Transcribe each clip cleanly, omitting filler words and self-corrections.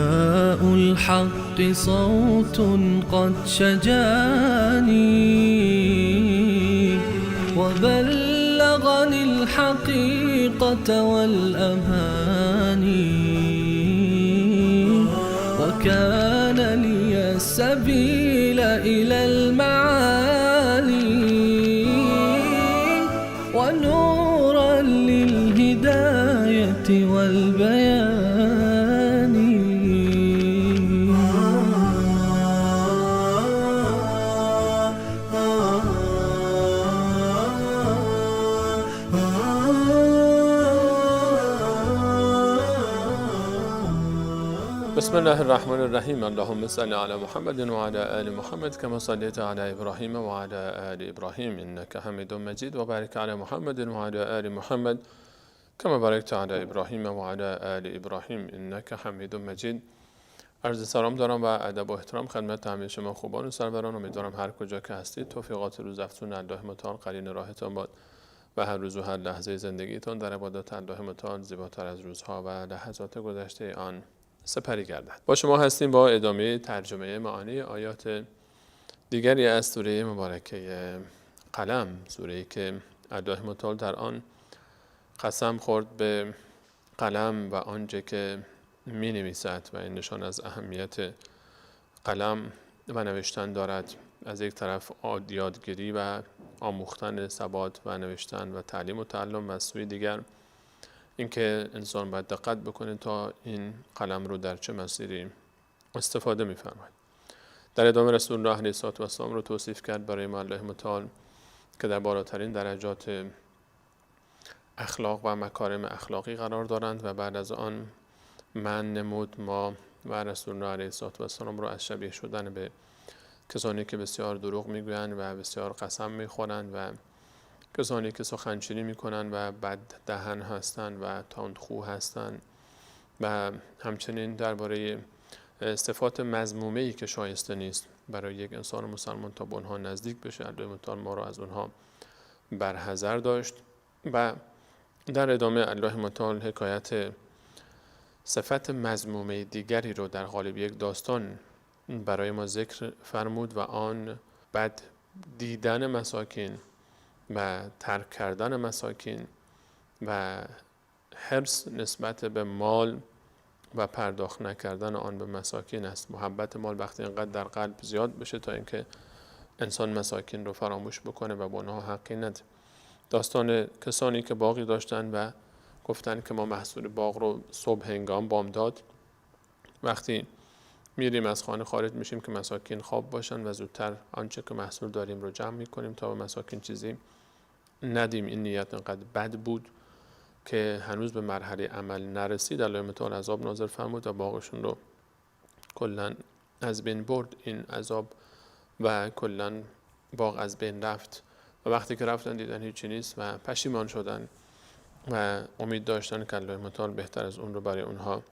نداء الحق صوت قد شجاني وبلغني الحقيقة والأماني وكان لي السبيل إلى المعالي ونورا للهداية والبيان. بسم الله الرحمن الرحیم. اللهم صل علی محمد و علی آل محمد کما صلیت علی ابراهیم و علی آل ابراهیم انک حمید مجید و بارک علی محمد و علی آل محمد کما بارکت علی ابراهیم و علی آل ابراهیم انک حمید مجید. عرض سلام دارم و ادب و احترام خدمت همه شما خوبان و سروران. امیدوارم هر کجا که هستید توفیقات روز افزون الله متعال قرین راهتان باد و هر روز و هر لحظه زندگیتان در عبادت الله متعال زیباتر از روزها و لحظات گذشته آن سپری گردد. با شما هستیم با ادامه ترجمه معانی آیات دیگری از سوره مبارکه قلم، سوره‌ای که الله متعال در آن قسم خورد به قلم و آنچه که می نویسد و این نشان از اهمیت قلم و نوشتن دارد. از یک طرف یادگیری و آموختن ثبات و نوشتن و تعلیم و تعلم و از سوی دیگر اینکه انسان باید دقت بکنه تا این قلم رو در چه مسیری استفاده می‌فرماید. در ادامه رسول الله علیه الصلاة والسلام رو توصیف کرد برای ما الله متعال که در بالاترین درجات اخلاق و مکارم اخلاقی قرار دارند و بعد از آن من نمود ما و رسول الله علیه الصلاة والسلام رو از شبیه شدن به کسانی که بسیار دروغ میگویند و بسیار قسم میخورند و کسانی که سخنچینی میکنن و بد دهن هستند و تندخو هستند و همچنین درباره صفات مذمومه‌ای که شایسته نیست برای یک انسان مسلمان تا به اونها نزدیک بشه، الله متعال ما را از اونها برحذر داشت. و در ادامه الله متعال حکایت صفت مذمومه دیگری رو در قالب یک داستان برای ما ذکر فرمود و آن بد دیدن مساکین و ترک کردن مساکین و حرص نسبت به مال و پرداخت نکردن آن به مساکین است. محبت مال وقتی اینقدر در قلب زیاد بشه تا اینکه انسان مساکین رو فراموش بکنه و به اونها حقی نده. داستان کسانی که باغی داشتن و گفتن که ما محصول باغ رو صبح هنگام بامداد وقتی میریم از خانه خارج میشیم که مساکین خواب باشن و زودتر آنچه که محصول داریم رو جمع میکنیم تا به مساکین چیزی ندیم. این نیت انقدر بد بود که هنوز به مرحله عمل نرسید. الله متعال عذاب نازل فرمود و باغشون رو کلا از بین برد این عذاب و کلا باغ از بین رفت. و وقتی که رفتن دیدن هیچی نیست و پشیمان شدن و امید داشتن که الله متعال بهتر از اون رو برای اونها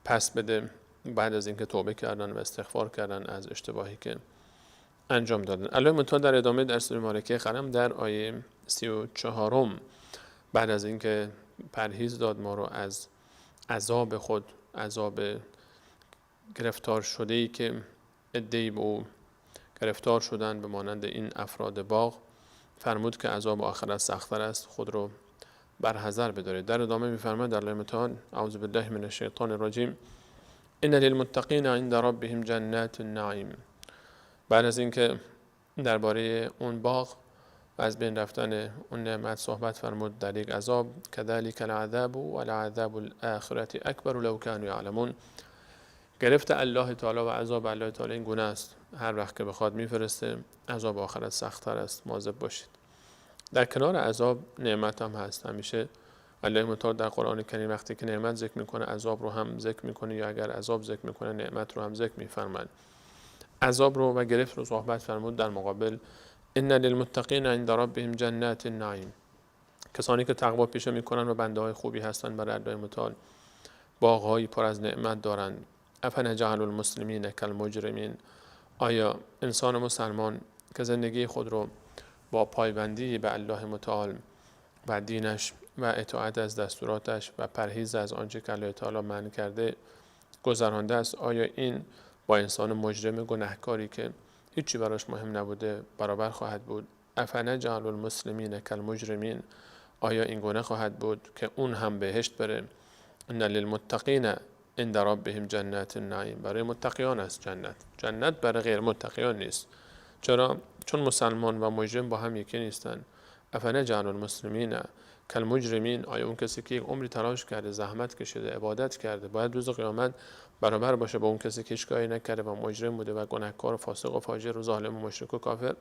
پس بده. بعد از اینکه توبه کردن و استغفار کردن از اشتباهی که انجام دادن. الله متعال در ادامه در سوره مبارکه قلم در آیه 34 بعد از اینکه پرهیز داد ما رو از عذاب خود، عذاب گرفتار شده‌ای که عده‌ای به او گرفتار شدن به مانند این افراد باغ، فرمود که عذاب آخرت سخت‌تر است، خود رو برحذر بدارید. در ادامه می‌فرماید الله متعال: اعوذ بالله من الشیطان الرجیم، ان للمتقین عند ربهم جنات النعیم. بعد از اینکه درباره اون باغ و از بین رفتن اون نعمت صحبت فرمود در یک عذاب، کذلک العذاب و العذاب الاخرة اکبر لو كانوا یعلمون. گرفت الله تعالی و عذاب الله تعالی این گونه است، هر وقت که بخواد میفرسته، عذاب آخرت سخت‌تر است، مواظب باشید. در کنار عذاب نعمت هم هست. همیشه الله متعال در قرآن کریم وقتی که نعمت ذکر میکنه عذاب رو هم ذکر میکنه، یا اگر عذاب ذکر میکنه نعمت رو هم ذکر میفرماید. عذاب رو و گرفت رو صحبت فرمود، در مقابل ان للمتقین عند ربهم جنات النعیم، کسانی که تقوا پیشه میکنن و بنده های خوبی هستن برای الله متعال باغهایی پر از نعمت دارند. افنجعل المسلمین کالمجرمین، آیا انسان مسلمان که زندگی خود رو با پایبندی به الله متعال و دینش و اطاعت از دستوراتش و پرهیز از آنچه که الله تعالی منع کرده گذرانده است، آیا این با انسان مجرم گناهکاری که هیچی براش مهم نبوده برابر خواهد بود؟ افنجعل المسلمین کالمجرمین، آیا این گونه خواهد بود که اون هم بهشت بره؟ ان للمتقین عند ربهم جنات النعیم، برای متقیان است جنت، جنت برای غیر متقیان نیست. چرا؟ چون مسلمان و مجرم با هم یکی نیستن. افنجعل المسلمین کالمجرمین، آیا اون کسی که یک عمری تلاش کرده، زحمت کشیده، عبادت کرده، باید روز قیامت برابر باشه با اون کسی که هیچ کاری نکرده و مجرم بوده و گناهکار و فاسق و فاجر و ظالم و مشرک و کافر؟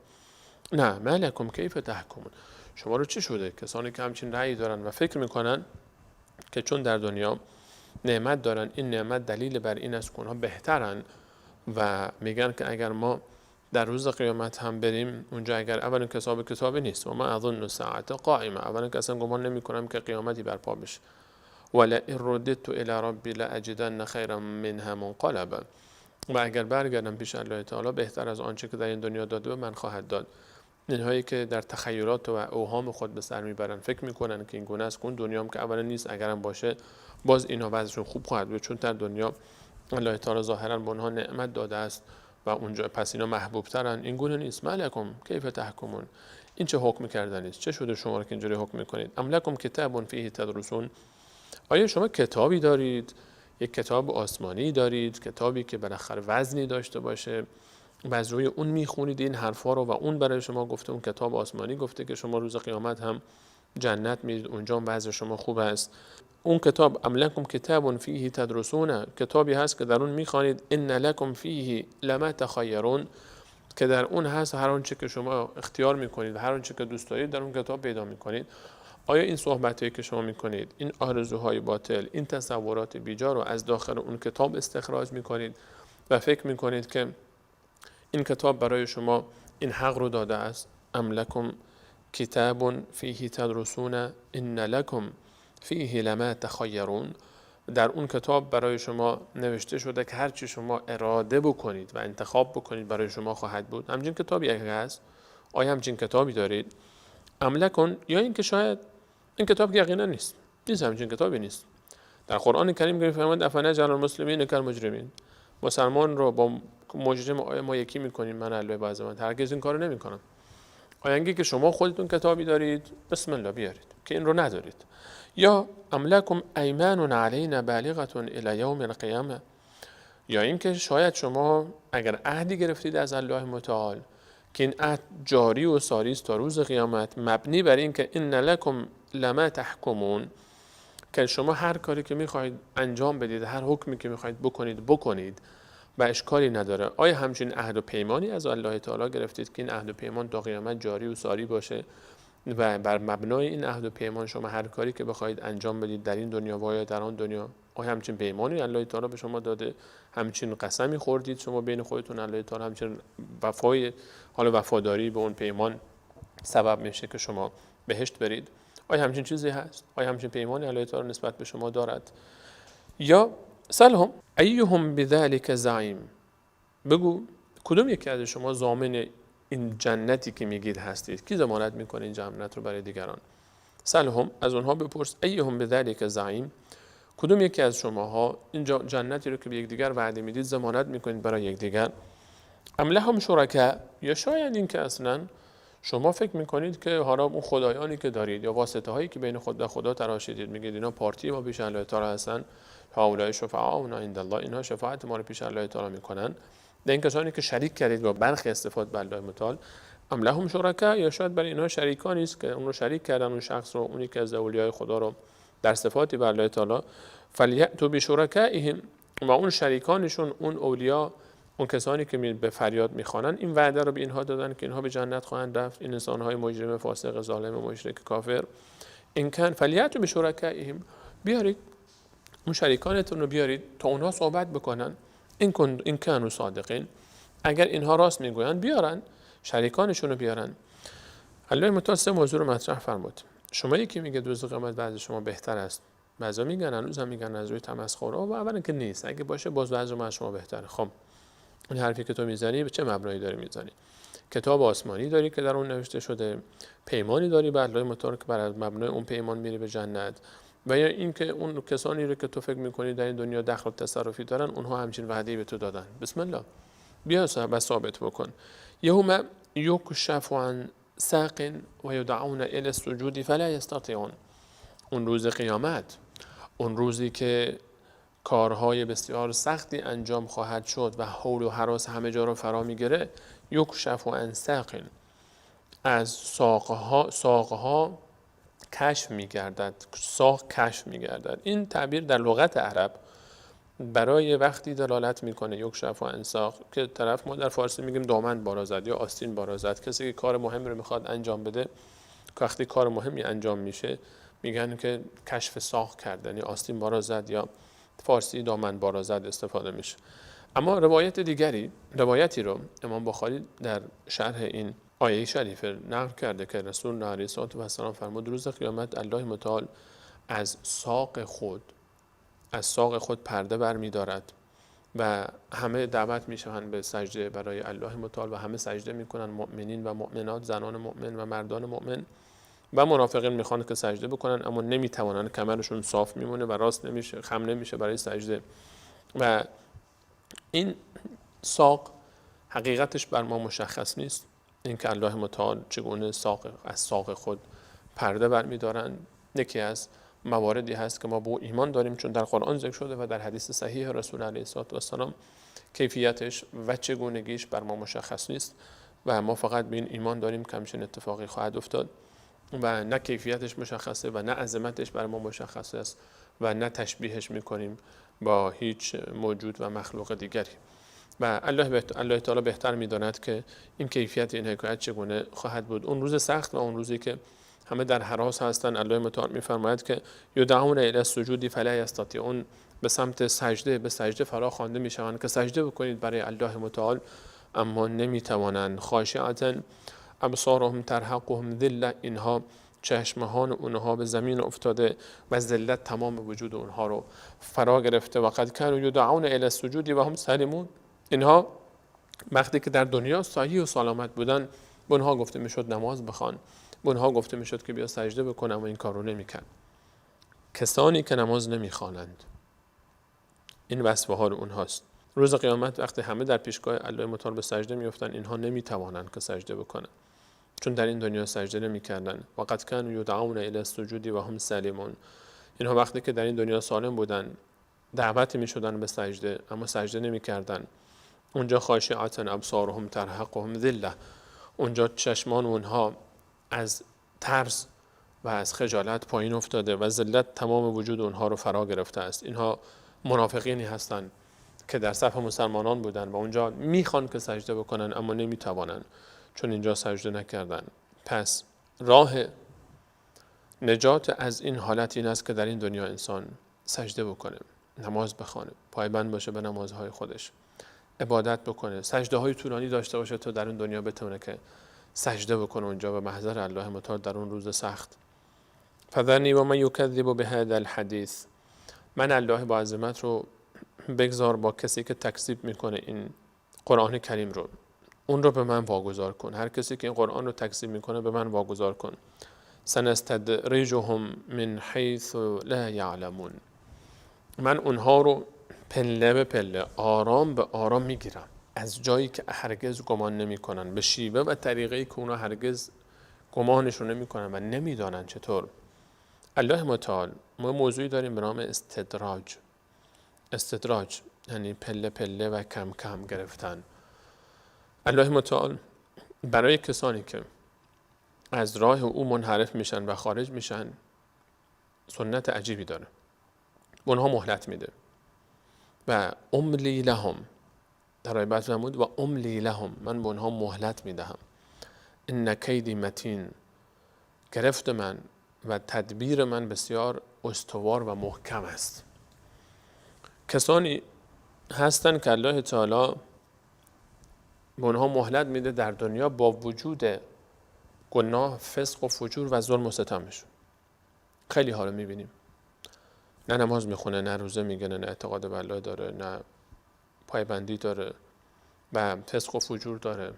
نه. ما لکم کیف تحکمون، شما رو چی شده؟ کسانی که همچین رأیی دارن و فکر میکنن که چون در دنیا نعمت دارن، این نعمت دلیل بر این است که اونها بهترن و میگن که اگر ما در روز قیامت هم بریم اونجا، اگر اولا کتاب کتابی نیست، و ما اظن الساعة قائمه، اولا که اصلا گمان نمی کنم که قیامتی برپا بشه، ولئن رددت الی ربی لاجدن خیرا منها منقلبا، و اگر برگردم پیش الله تعالی بهتر از آنچه که در این دنیا داده به من خواهد داد. اینهایی که در تخیلات و اوهام خود به سر میبرن، فکر میکنن که این گونه است، اون دنیام که اولا نیست، اگرم باشه باز اینها وضعشون خوب خواهد بود، چون در دنیا الله تعالی ظاهرا به اونها نعمت داده است و اونجا پس اینا محبوب ترن. این گونه نیست. ما لکم کیف تحکمون، این چه حکم کردن است؟ چه شده شما رو که اینجوری حکم میکنید؟ ام لکم کتاب فیه تدرسون، آیا شما کتابی دارید؟ یک کتاب آسمانی دارید، کتابی که بالاخره وزنی داشته باشه و از روی اون میخونید این حرفا رو و اون برای شما گفته، اون کتاب آسمانی گفته که شما روز قیامت هم جنت میرید، اونجا وضع شما خوب است. اون کتاب ام لکم کتاب فیه تدرسون، کتابی هست که در اون میخوانید، ان لکم فیه لما تخیرون، که در اون هست هر آنچه که شما اختیار میکنید و هر آنچه که دوست دارید در اون کتاب پیدا میکنید. آیا این صحبتایی که شما میکنید، این آرزوهای باطل، این تصورات بیجا رو از داخل اون کتاب استخراج میکنید و فکر میکنید که این کتاب برای شما این حق رو داده است؟ ام لکم کتاب فیه تدرسون ان لکم فیه لما تخیرون، در اون کتاب برای شما نوشته شده که هر چی شما اراده بکنید و انتخاب بکنید برای شما خواهد بود. همچین کتابی اگه هست، آیا همچین کتابی دارید؟ ام لکم، یا اینکه شاید این کتاب که یقینا نیست، همچین کتابی نیست. در قرآن کریم که می‌فرماید افنجعل المسلمین کالمجرمین، مسلمان رو با مجرم آیا ما یکی میکنیم؟ من الله بعض من هرگز این کارو نمیکنم. آیا اینکه که شما خودتون کتابی دارید، بسم الله بیارید که این رو ندارید. یا ام لکم ایمان علینا بالغه الی یوم القیامه، یا اینکه شاید شما اگر عهدی گرفتید از الله متعال که این عهد جاری و ساری است تا روز قیامت، مبنی بر اینکه ان لکم لما تحکمون، که شما هر کاری که میخواهید انجام بدید، هر حکمی که میخواهید بکنید بکنید و اشکالی نداره. آیا همچین عهد و پیمانی از الله تعالی گرفتید که این عهد و پیمان تا قیامت جاری و ساری باشه و بر مبنای این عهد و پیمان شما هر کاری که بخواهید انجام بدید در این دنیا و یا در آن دنیا؟ آیا همچین پیمانی الله تعالی به شما داده؟ همچین قسمی خوردید شما بین خودتون؟ الله تعالی همچین وفای، حالا وفاداری به اون پیمان سبب میشه که شما بهشت برید؟ آیا همچین چیزی هست؟ آیا همچین پیمانی الله تعالی نسبت به شما دارد؟ یا سلهم ایهم بذلک زعیم، بگو کدوم یکی از شما ضامن این جنتی که میگید هستید؟ کی ضمانت میکنه این جنت رو برای دیگران؟ سلهم، از اونها بپرس، ایهم بذلک زعیم، کدوم یکی از شماها این جنتی رو که به یکدیگر وعده میدید ضمانت میکنید برای یکدیگر؟ ام لهم شرکا، یا شاید این که اصلا شما فکر میکنید که حالا اون خدایانی که دارید یا واسطه هایی که بین خود و خدا تراشیدید، میگید اینا پارتی ما پیش الله تعالی هستن، هؤلاء شفعاؤنا عند الله، اینها شفاعت ما رو پیش الله تعالی میکنن، این کسانی که شریک کردید با برخی صفات به الله متعال. ام لهم شرکا، یا شاید برای اینها شریکانی است که اون رو شریک کردن، اون شخص رو، اونی که از اولیای خدا رو در صفاتی به الله تعالی. فلیأتوا بشرکائهم، و اون شریکانشون، اون اولیا، اون کسانی که به فریاد میخوانن، این وعده رو به اینها دادن که اینها به جنت خواهند رفت، این انسانهای مجرم، فاسق، ظالم، مشرک، کافر. این کان فلیأتوا بشرکائهم، بیارید اون شریکانتون رو بیارید تا اونها صحبت بکنن. این کانوا صادقین، اگر اینها راست میگویند بیارن شریکانشون رو بیارن. الله متعال سه موضوع رو مطرح فرمود. شما یکی میگه روز قیامت وضع شما بهتر است، بعضا میگن، هنوز هم میگن از روی تمسخر، و اولا که نیست، اگه باشه باز وضع ما از شما بهتره. خب این حرفی که تو میزنی به چه مبنایی داری میزنی؟ کتاب آسمانی داری که در اون نوشته شده، پیمانی داری بر الله متعال که بر مبنای اون پیمان میری به جنت، و یا اینکه اون کسانی رو که تو فکر میکنی در این دنیا دخل و تصرفی دارن، اونها همچین وعده‌ای به تو دادن. بسم الله، بیا و ثابت بکن. یوم یکشف عن ساق و یدعون الی السجود فلا یستطیعون. اون روز قیامت، اون روزی که کارهای بسیار سختی انجام خواهد شد و هول و هراس همه جا رو فرا میگیره، یکشف عن ساق، از ساقها کشف میگردد، ساق کشف میگردد. این تعبیر در لغت عرب برای وقتی دلالت میکنه یکشف عن ساق که طرف، ما در فارسی میگیم دامن بالا زد یا آستین بالا زد، کسی که کار مهم رو میخواد انجام بده، وقتی کار مهمی انجام میشه میگن که کشف ساق کرد، یعنی آستین بالا زد یا فارسی دامن بالا زد استفاده میشه. اما روایت دیگری، روایتی رو امام بخاری در شرح این آیه شریفه نقل کرده که رسول الله علیه الصلاة والسلام فرمود روز قیامت الله متعال از ساق خود پرده برمی‌دارد و همه دعوت میشوند به سجده برای الله متعال و همه سجده میکنن، مؤمنین و مؤمنات، زنان مؤمن و مردان مؤمن، و منافقین میخوان که سجده بکنن اما نمیتوانن، کمرشون صاف میمونه و راست نمیشه، خم نمیشه برای سجده. و این ساق حقیقتش بر ما مشخص نیست، اینکه الله متعال چگونه از ساق خود پرده برمی‌دارند، یکی از مواردی هست که ما به ایمان داریم چون در قرآن ذکر شده و در حدیث صحیح رسول علیه الصلاة والسلام کیفیتش و چگونگیش بر ما مشخص نیست و ما فقط به این ایمان داریم که همچین اتفاقی خواهد افتاد و نه کیفیتش مشخصه و نه عظمتش بر ما مشخص است و نه تشبیهش میکنیم با هیچ موجود و مخلوق دیگری. و الله تعالی بهتر میداند که این کیفیت این حکایت چگونه خواهد بود. اون روز سخت و اون روزی که همه در هراس هستند، الله متعال میفرماید که یدعون الی السجود فلا یستطیعون، به سمت سجده، به سجده فرا خوانده میشوند که سجده بکنید برای الله متعال، اما نمیتوانند. خاشعة ابصارهم ترهقهم ذله، اینها چشمهان اونها به زمین افتاده و ذلت تمام وجود اونها رو فرا گرفته. و قد کانوا یدعون الی السجود و هم سالمون، اینها وقتی که در دنیا صحیح و سلامت بودن به اونها گفته میشد نماز بخوان، به اونها گفته میشد که بیا سجده بکن، اما این کار رو نمیکرد. کسانی که نماز نمیخوانند، این وصف حال اونهاست. روز قیامت وقتی همه در پیشگاه الله متعال به سجده میافتند، اینها نمیتوانند که سجده بکنن چون در این دنیا سجده نمیکردن. و قد کانوا یدعون الی السجود و هم سالمون، اینها وقتی که در این دنیا سالم بودن دعوت میشدن به سجده اما سجده نمیکردن. اونجا خاشعة ابصارهم ترهقهم ذله، اونجا چشمان اونها از ترس و از خجالت پایین افتاده و ذلت تمام وجود اونها رو فرا گرفته است. اینها منافقینی هستند که در صف مسلمانان بودن و اونجا میخوان که سجده بکنن اما نمیتوانن چون اینجا سجده نکردن. پس راه نجات از این حالت این است که در این دنیا انسان سجده بکنه، نماز بخونه، پایبند باشه به نمازهای خودش، عبادت بکنه، سجده های طولانی داشته باشه تا در این دنیا بتونه که سجده بکنه اونجا به محضر الله متعال در اون روز سخت. فذرنی و من یکذب بهذا الحدیث، من الله با عظمت رو بگذار با کسی که تکذیب میکنه این قرآن کریم رو، اون رو به من واگذار کن. هر کسی که این قرآن رو تکذیب میکنه به من واگذار کن. سنستدرجهم من حیث لا یعلمون، من اونها رو پله به پله، آرام به آرام میگیرم از جایی که هرگز گمان نمیکنن، به شیوه و طریقه‌ای که اونا هرگز گمانشون نمیکنن و نمیدانن چطور. الله متعال، ما موضوعی داریم به نام استدراج. استدراج یعنی پله پله و کم کم گرفتن. الله متعال برای کسانی که از راه او منحرف میشن و خارج میشن سنت عجیبی داره، اونها مهلت میده و املی لهم، در آیه بعد فرمود و املی لهم، من به اونها مهلت میدهم. ان کیدی متین، گرفت من و تدبیر من بسیار استوار و محکم است. کسانی هستند که الله تعالی به اونها مهلت میده در دنیا با وجود گناه، فسق و فجور و ظلم و ستمشون. خیلی ها رو میبینیم نه نماز میخونه، نه روزه میگه، نه اعتقاد به الله داره، نه پایبندی داره و فسق و فجور داره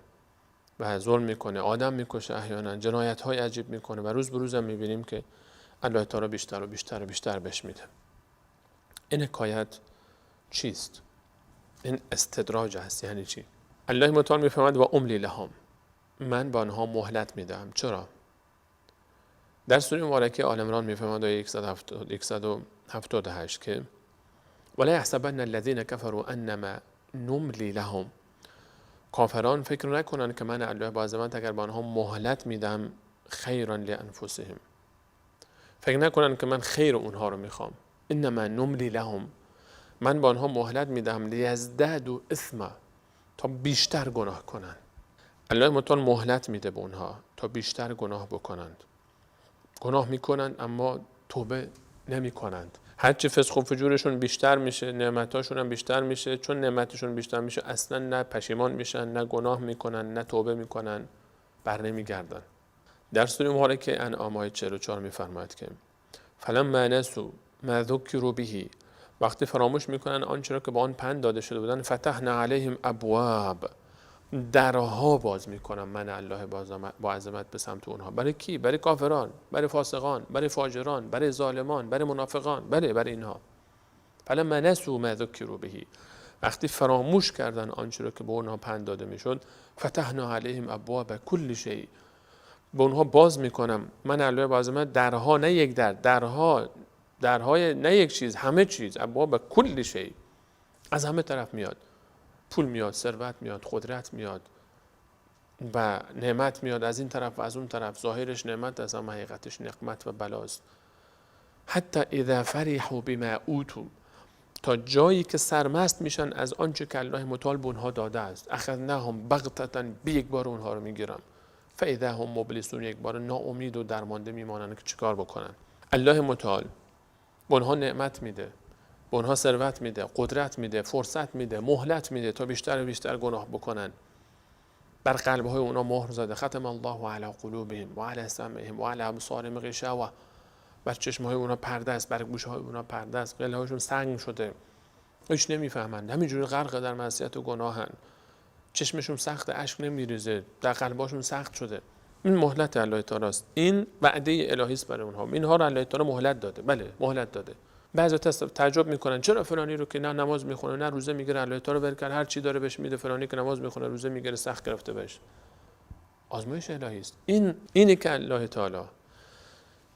و ظلم میکنه، آدم میکشه، احیانا جنایت های عجیب میکنه و روز به روز هم میبینیم که الله تعالی بیشتر و بیشتر و بیشتر بهش میده. این حکایت چیست؟ این استدراج هست. یعنی چی؟ الله متعال میفرماید و املی لهم، من به آنها مهلت میدهم. چرا؟ در سوره مبارکه آل عمران میفرماید آیه 178 که ولا یحسبن الذین کفروا انما نملی لهم، کافران فکر نکنند که من الله با عظمت اگر به آنها مهلت میدم خیرا لانفسهم، فکر نکنند که من خیر اونها رو میخوام. انما نملی لهم، من به آنها مهلت میدم لیزدادوا اثما، تا بیشتر گناه کنند. الله متعال مهلت میده به اونها تا بیشتر گناه بکنند. گناه میکنند اما توبه نمیکنند. هرچی فسق و فجورشون بیشتر میشه، نعمتاشون هم بیشتر میشه. چون نعمتشون بیشتر میشه اصلا نه پشیمان میشن، نه گناه میکنن، نه توبه میکنن، بر نمیگردن. در سوره مبارکه انعام آیه 44 میفرماید که فلما نسوا ما ذکروا به، وقتی فراموش میکنن آنچه را که با آن پند داده شده بودن، فتحنا علیهم ابواب، درها باز میکنم من الله با عظمت به سمت اونها. برای کی؟ برای کافران، برای فاسقان، برای فاجران، برای ظالمان، برای منافقان، برای اینها. فلما نسوا ما ذکروا به، وقتی فراموش کردن آنچه را که به اونها پند داده میشد، فتحنا علیهم ابواب کل شیء، به اونها باز میکنم من الله با عظمت درها، نه یک در، درها، درهای نه یک چیز، همه چیز، ابواب کل شیء، از همه طرف میاد. پول میاد، ثروت میاد، قدرت میاد و نعمت میاد از این طرف و از اون طرف. ظاهرش نعمت است اما حقیقتش نقمت و بلاست. حتی اذا فرحوا بما اوتوا، تا جایی که سرمست میشن از آنچه که الله متعال به اونها داده است. اخذناهم بغتة، به یک بار اونها رو میگیرم. فاذا هم مبلسون، یک بار ناامید و درمانده میمانند که چیکار بکنن. الله متعال به اونها نعمت میده، به اونها ثروت میده، قدرت میده، فرصت میده، مهلت میده تا بیشتر و بیشتر گناه بکنن. بر قلبهای اونا مهر زده. ختم الله علی قلوبهم و علی سمعهم و علی ابصارهم غشاوه، بر چشمهای اونا پرده است، بر گوشهای اونا پرده است، قلبهاشون سنگ شده، هیچ نمیفهمند، همینجوری غرق در معصیت و گناهن، چشمشون سخت، اشک نمیریزه، در قلبهاشون سخت شده. این مهلت الله تعالی است، این وعده الهی است برای اونها. اینها رو الله تعالی مهلت داده. بله مهلت داده. بعضی تعجب میکنن چرا فلانی رو که نه نماز میخونه نه روزه میگیره الله تعالی ول کرد، هر چی داره بهش میده، فلانی که نماز میخونه روزه میگیره سخت گرفته بهش. آزمایش الهی است. اینه که الله تعالی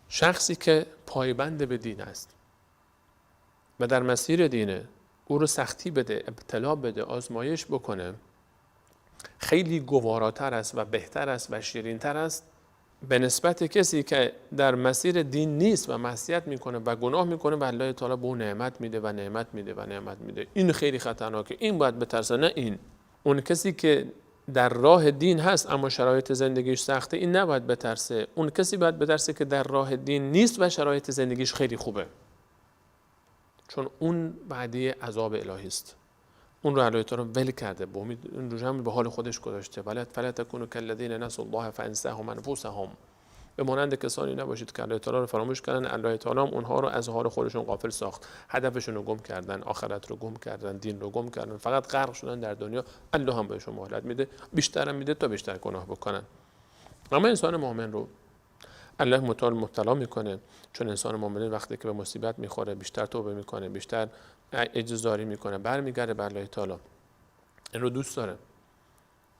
شخصی که پایبند به دین است و در مسیر دینه، او رو سختی بده، ابتلا بده، آزمایش بکنه، خیلی گواراتر است و بهتر است و شیرینتر است به نسبت کسی که در مسیر دین نیست و معصیت میکنه و گناه میکنه و الله تعالی به او نعمت میده و نعمت میده و نعمت میده. این خیلی خطرناکه، این باید بترسه، نه این. اون کسی که در راه دین هست اما شرایط زندگیش سخته، این نباید بترسه. اون کسی باید بترسه که در راه دین نیست و شرایط زندگیش خیلی خوبه، چون اون وعده عذاب الهی است. اون رو الله تعالی ول کرده، به امید اون رو هم به حال خودش گذاشته. فلا تکونوا کالذین نسوا الله فانساهم انفسهم، به مانند کسانی نباشید که الله تعالی رو فراموش کردن، الله تعالی هم اونها رو از حال خودشون غافل ساخت، هدفشون رو گم کردن، آخرت رو گم کردن، دین رو گم کردن، فقط غرق شدن در دنیا. الله هم بهشون مهلت میده، بیشتر هم میده تا بیشتر گناه بکنن. اما انسان مؤمن رو الله متعال مبتلا میکنه، چون انسان مؤمن وقتی که به مصیبت میخوره بیشتر توبه میکنه، بیشتر اجزاری میکنه، برمیگرده به الله تعالی. این رو دوست داره،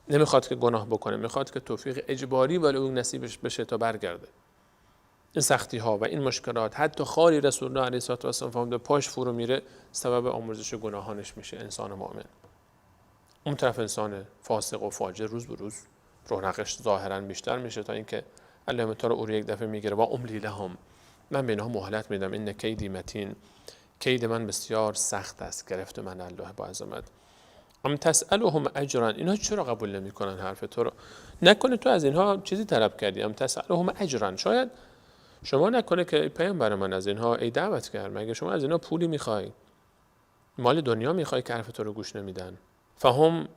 نمیخواد که گناه بکنه، میخواد که توفیق اجباری ولی اون نصیبش بشه تا برگرده. این سختی ها و این مشکلات، حتی خاری رسول الله علیه الصلاه و السلام فرموده پاش فرو میره، سبب آمرزش گناهانش میشه انسان مؤمن. اون طرف انسان فاسق و فاجر روز به روز رونقش ظاهرا بیشتر میشه تا اینکه الله متعال او رو یک دفعه میگیره. و املی لهم، من به اینها مهلت میدم، ان کیدی متین، کید من بسیار سخت است، گرفت من الله با عظمت. ام تسألهم اجرا، اینها چرا قبول نمیکنن حرف تو رو؟ نکنه تو از اینها چیزی طلب کردی. ام تسألهم اجرا، شاید شما نکنه که پیامبر من از اینها ای دعوت کرد، مگه شما از اینها پولی میخوای، مال دنیا میخوای که حرف تو رو گوش نمیدن؟ فهم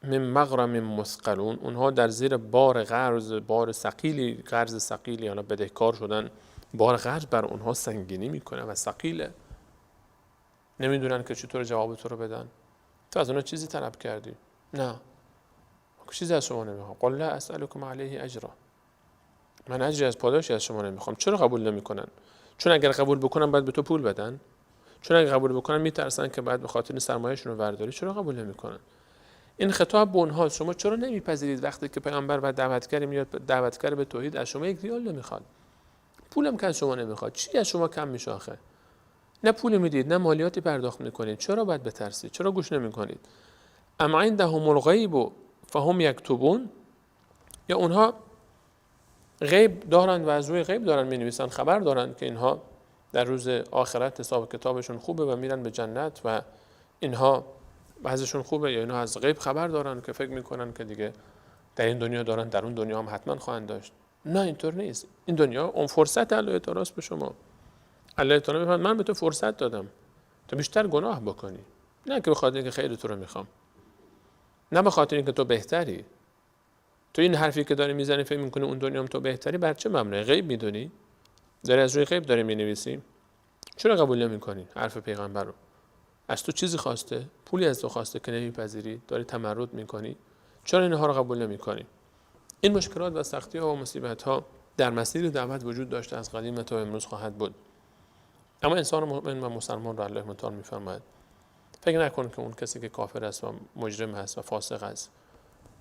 من مغرم مثقلون، اونها در زیر بار قرض، بار ثقیلی، قرض ثقیلی، یعنی بدهکار شدن، بار قرض بر اونها سنگینی میکنه و ثقیله، نمیدونن که چطور جواب تو رو بدن. تو از اونها چیزی طلب کردی؟ نه، چیزی از شما نمیخوام. قل لا اسألكم علیه اجرا، من اجری از پاداشی از شما نمیخوام. چرا قبول نمیکنن؟ چون اگر قبول بکنن باید به تو پول بدن، چون اگر قبول بکنن میترسن که بعد به خاطر سرمایه‌شون رو ورداری. چرا قبول نمیکنن؟ این خطاب به اونها، شما چرا نمیپذیرید وقتی که پیامبر و دعوتگر میاد، دعوتگر به توحید، از شما 1 ریال نمیخواد، پولم که از شما نمیخواد، چی از شما کم میشه آخه؟ نه پول میدید نه مالیاتی پرداخت میکنید، چرا باید بترسید؟ چرا گوش نمیکنید؟ ام عندهم الغیب فهم یکتبون، یا اونها غیب دارن و از روی غیب دارن مینویسن، خبر دارن که اینها در روز آخرت حساب کتابشون خوبه و میرن به جنت و اینها بعضشون خوبه، یا اینها از غیب خبر دارن که فکر میکنن که دیگه در این دنیا دارن، در اون دنیا هم حتما خواهند داشت. نه، اینطور نیست. این دنیا اون فرصت الله تعالی است به شما. الله تعالی میفرماید من به تو فرصت دادم تو بیشتر گناه بکنی، نه که به خاطر اینکه خیر تو رو میخوام، نه به خاطر اینکه تو بهتری. تو این حرفی که داری میزنی فکر میکنی اون دنیا هم تو بهتری، بر چه مبنای؟ غیب میدونی؟ داری از روی غیب داری مینویسی؟ چرا قبول نمیکنی حرف پیغمبر رو؟ از تو چیزی خواسته، پولی از تو خواسته که نمیپذیری، داری تمرد میکنی، چرا اینها رو قبول نمیکنی؟ این مشکلات و سختی ها و مصیبت ها در مسیر دعوت وجود داشته از قدیم تا امروز خواهد بود. اما انسان مؤمن و مسلمان رو الله متعال میفرماید فکر نکن که اون کسی که کافر است و مجرم است و فاسق است،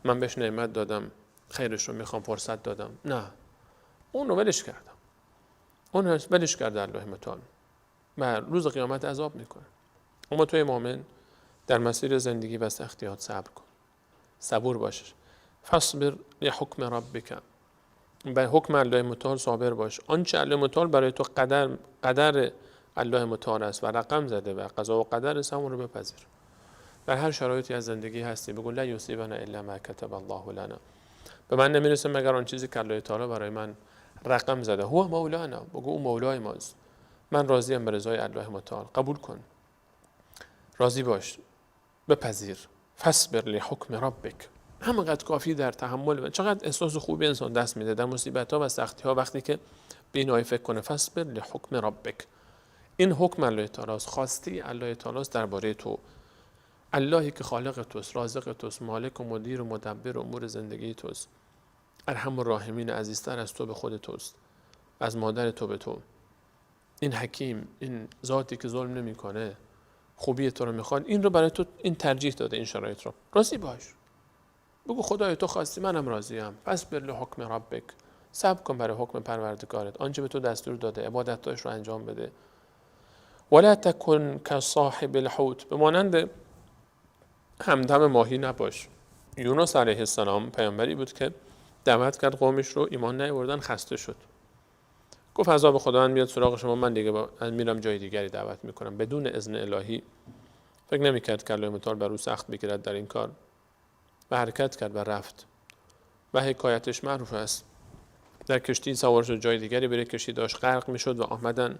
من بهش نعمت دادم، خیرش رو میخوام، فرصت دادم، نه، اون رو ولش کردم، اون ولش کرده الله متعال و روز قیامت عذاب میکنه. اما توی مؤمن در مسیر زندگی و سختیات صبر کن، صبور باش. فاصبر لحکم ربک، به حکم الله متعال صابر باش. آنچه الله متعال برای تو قدر الله متعال است و رقم زده و قضا و قدر است، همون رو بپذیر. در هر شرایطی از زندگی هستی بگو لا یصیبنا الا ما کتب الله لنا، به من نمیرسه مگر آن چیزی که الله تعالی برای من رقم زده. هو مولانا، بگو او مولای ماست، من راضیم به رضای الله متعال. قبول کن، راضی باش، بپذیر. فاصبر لحکم ربک، همینقدر کافی در تحمل. و چقدر احساس خوبی انسان دست میده در مصیبت‌ها و سختی‌ها وقتی که به این آیه فکر کنه. فاصبر لحکم ربک، این حکم الله تعالی است، خواسته الله تعالی است درباره تو. اللهی که خالق توست، رازق توست، مالک و مدیر و مدبر امور زندگی توست، ارحم الراحمین، عزیزتر از تو به خود توست، از مادر تو به تو. این حکیم، این ذاتی که ظلم نمیکنه، خوبی تو رو میخواد، این رو برای تو این ترجیح داده، این شرایط رو. راضی باش، بگو خدای تو خواستی، منم راضیم. پس بر لحکم ربک، صبر کن برای حکم پروردگارت، آنچه به تو دستور داده، عبادتاش رو انجام بده. ولا تکن کصاحب الحوت، به مانند همدم ماهی نباش. یونس علیه السلام پیامبری بود که دعوت کرد قومش رو، ایمان نیاوردن، خسته شد، گفت عذاب خداوند میاد سراغ شما، من دیگه میرم جای دیگری دعوت میکنم، بدون اذن الهی. فکر نمیکرد که الله متعال بر او سخت بگیرد در این کار و حرکت کرد و رفت و حکایتش معروف است. در کشتی سوار شد جای دیگری بره، کشتی داشت غرق میشد و آمدن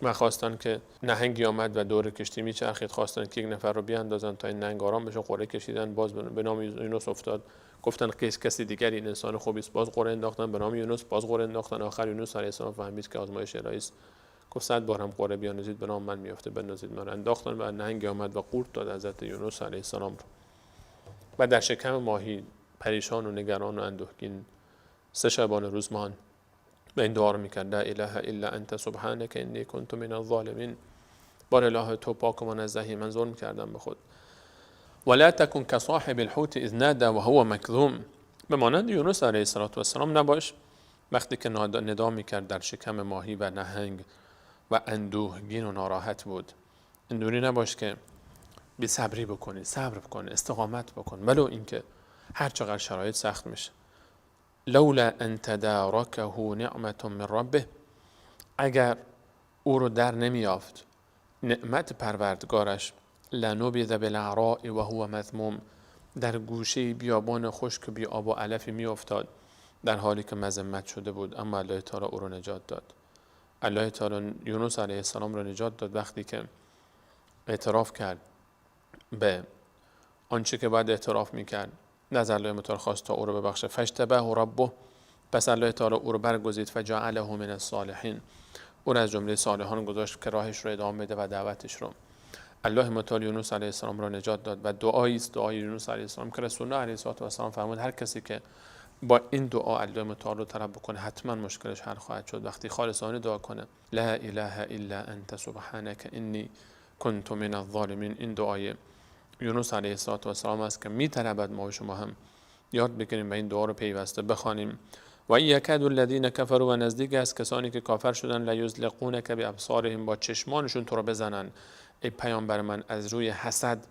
و خواستن که نهنگی آمد و دور کشتی میچرخید، خواستن که یک نفر رو بیاندازن تا این نهنگ آرام بشه، قرعه کشیدن، باز به نام یونس افتاد، گفتن کسی دیگری این انسان خوبی است، باز قرعه انداختن به نام یونس، باز قرعه انداختن، آخر یونس علیه السلام فهمید که آزمایش الهی است، گفت 100 بار هم قرعه بیاندازید به نام من میافته، بندازید من. انداختن و نهنگ آمد و قورت داد حضرت یونس علیه السلام رو و در شکم ماهی پریشان و نگران و اندوهگین 3 شبانه روز مان و این دعا رو میکرد: لا اله الا انت سبحانک انی کنت من الظالمین. بار اله تو پاک و منزهی، من ظلم کردم به خود. ولا تکن کصاحب الحوت اذ نادى وهو مکظوم. به مانند یونس علیه السلام نباش وقتی که ندا میکرد در شکم ماهی و نهنگ و اندوهگین و ناراحت بود. اندوری نباش که بی صبری بکنی، صبر بکن، استقامت بکن، ولو اینکه هر چقدر شرایط سخت میشه. لولا ان تدارکه نعمت من ربه، اگر او رو در نمیافت نعمت پروردگارش، لنبذ بالعراء و هو مذموم، در گوشه بیابان خشک بی آب و علفی میافتاد در حالی که مذمت شده بود، اما الله تعالی او رو نجات داد. الله تعالی یونس علیه السلام رو نجات داد وقتی که اعتراف کرد به آنچه که باید اعتراف میکرد. از الله متعال خواست تا او رو ببخشه. فاجتباه ربه، پس الله تعالی او رو برگزید. فجعله من الصالحین، او رو از جمله صالحان گذاشت که راهش رو ادامه بده و دعوتش رو. الله متعال یونس علیه السلام را نجات داد و دعایی است دعای یونس علیه السلام که رسول الله علیه السلام فرمود هر کسی که با این دعا الله متعال رو طلب بکنه حتما مشکلش حل خواهد شد. وقتی خالصانه دعا کنه لا اله الا انت سبحانك انی کنت من الظالمین، این دعای یونس علیه السلام است که میطلبد ما و شما هم یاد بگیریم و این دعا رو پیوسته بخوانیم. و این یکاد الذین کفروا، و نزدیک است کسانی که کافر شدن، لیزلقونک بابصارهم، با چشمانشون تو رو بزنن. ای پیامبر من، از روی حسد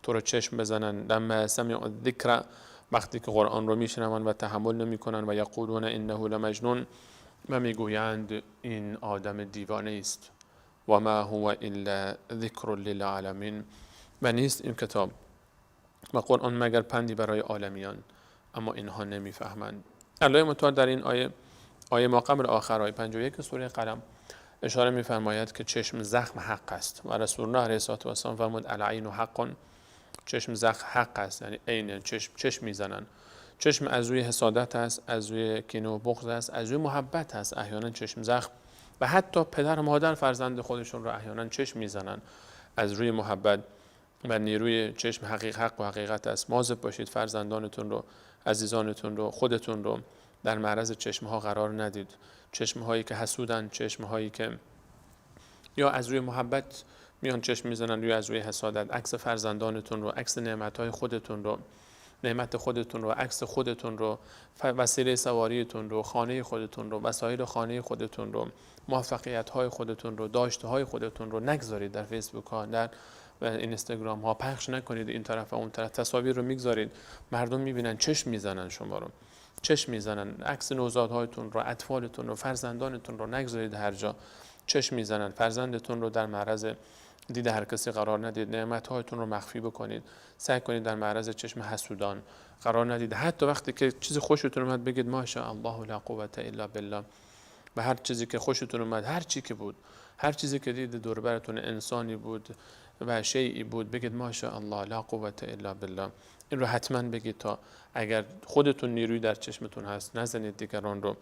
تو رو چشم بزنن. لما سمعوا الذکر، وقتی که قرآن رو میشنون و تحمل نمیکنن. و یقولون انه لمجنون، و میگویند این آدم دیوانه است. و ما هو الا ذکر للعالمین، و نیست این کتاب و قرآن مگر پندی برای عالمیان، اما اینها نمیفهمند. الله متعال در این آیه ما قبل آخر، آیه 51 سوره قلم اشاره میفرماید که چشم زخم حق است. و رسول الله علیه السلام فرمود العین حق، چشم زخم حق است، یعنی عین چشم میزنن. چشم از روی حسادت است، از روی کینه و بغض است، از روی محبت است. احیانا چشم زخم و حتی پدر و مادر فرزند خودشون رو احیانا چشم میزنن از روی محبت و نیروی چشم حق و حقیقت است. مواظب باشید فرزندانتون رو، عزیزانتون رو، خودتون رو در معرض چشمها قرار ندید. چشمهایی که حسودن، چشمهایی که یا از روی محبت میان چشم میزنن یا از روی حسادت. عکس فرزندانتون رو، عکس نعمتهای خودتون رو، نعمت خودتون رو، عکس خودتون رو، وسیله سواریتون رو، خانه خودتون رو، وسایل خانه خودتون رو، موفقیت‌های خودتون رو، داشته‌های خودتون رو نگذارید در فیسبوک ها، در اینستاگرام ها پخش نکنید. این طرف و اون طرف تصاویر رو میگذارید، مردم میبینن، چشم میزنن شما رو، چشم میزنن. عکس نوزادهایتون رو، اطفالتون رو، فرزندانتون رو نگذارید هر جا، چشم میزنن. فرزندتون رو در معرض دید هر کسی قرار ندید. نعمت‌هایتون رو مخفی بکنید. سعی کنید در معرض چشم حسودان قرار ندید. حتی وقتی که چیز خوشتون اومد بگید ماشاءالله لا قوت الا بالله. و هر چیزی که خوشتون اومد، هر چی که بود، هر چیزی که دید دور براتون، انسانی بود و شیئی بود، بگید ماشاءالله لا قوت الا بالله. این رو حتما بگید تا اگر خودتون نیروی در چشمتون هست نزنید دیگران رو.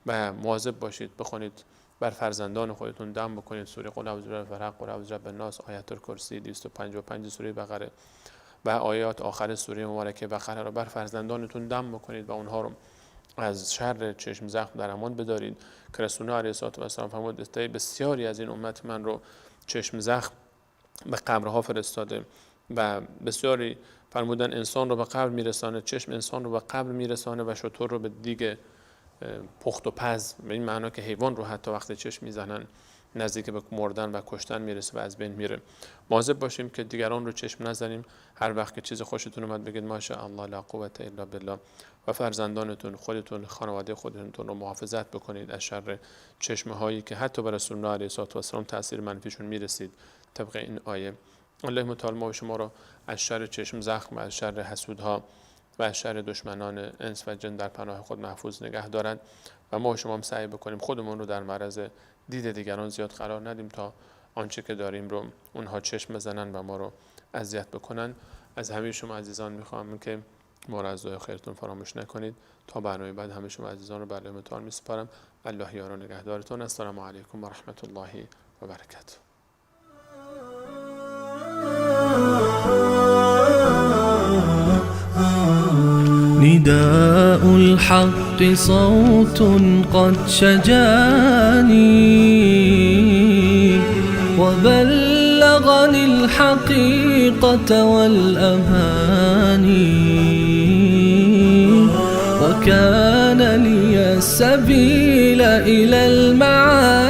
و مواظب باشید، بخونید بر فرزندان خودتون دم بکنید سوره قل اعوذ برب الفلق، قل اعوذ برب الناس، آیت الکرسی، 255 سوره بقره و آیات آخر سوره مبارکه بقره رو بر فرزندانتون دم بکنید و اونها رو از شر چشم زخم در امان بدارید که رسول الله علیه و سلم فرمود بسیاری از این امت من رو چشم زخم به قبرها فرستاده و بسیاری فرمودن انسان رو به قبر میرسانه، چشم انسان رو به قبر میرسانه و شتر رو به دیگ پخت و پز، به این معنا که حیوان رو حتی وقتی چشم میزنن نزدیک به مردن و کشتن میرسه و از بین میره. مواظب باشیم که دیگران رو چشم نزنیم. هر وقت که چیز خوشتون اومد بگید ماشاءالله لا قوت الا بالله و فرزندانتون، خودتون، خانواده خودتون رو محافظت بکنید از شر چشمه هایی که حتی بر رسول الله علیه و سلم تاثیر منفیشون میرسید طبق این آیه. الله متعال ما و شما رو از شر چشم زخم و از شر حسودها و از شر دشمنان انس و جن در پناه خود محفوظ نگه دارد و ما و شما هم سعی بکنیم خودمون رو در معرض دید دیگران زیاد قرار ندیم تا آنچه که داریم رو اونها چشم بزنن و ما رو اذیت بکنن. از همه شما عزیزان میخوام که ما رو از دعای خیرتون فراموش نکنید. تا برنامه بعد همه شما عزیزان رو بر الله متعال میسپارم. الله یار و نگهدارتون. السلام علیکم و رحمت الله و برکاته. نداء الحق صوت قد شجاني وبلغني الحقيقة والأماني وكان لي السبيل إلى المعاني.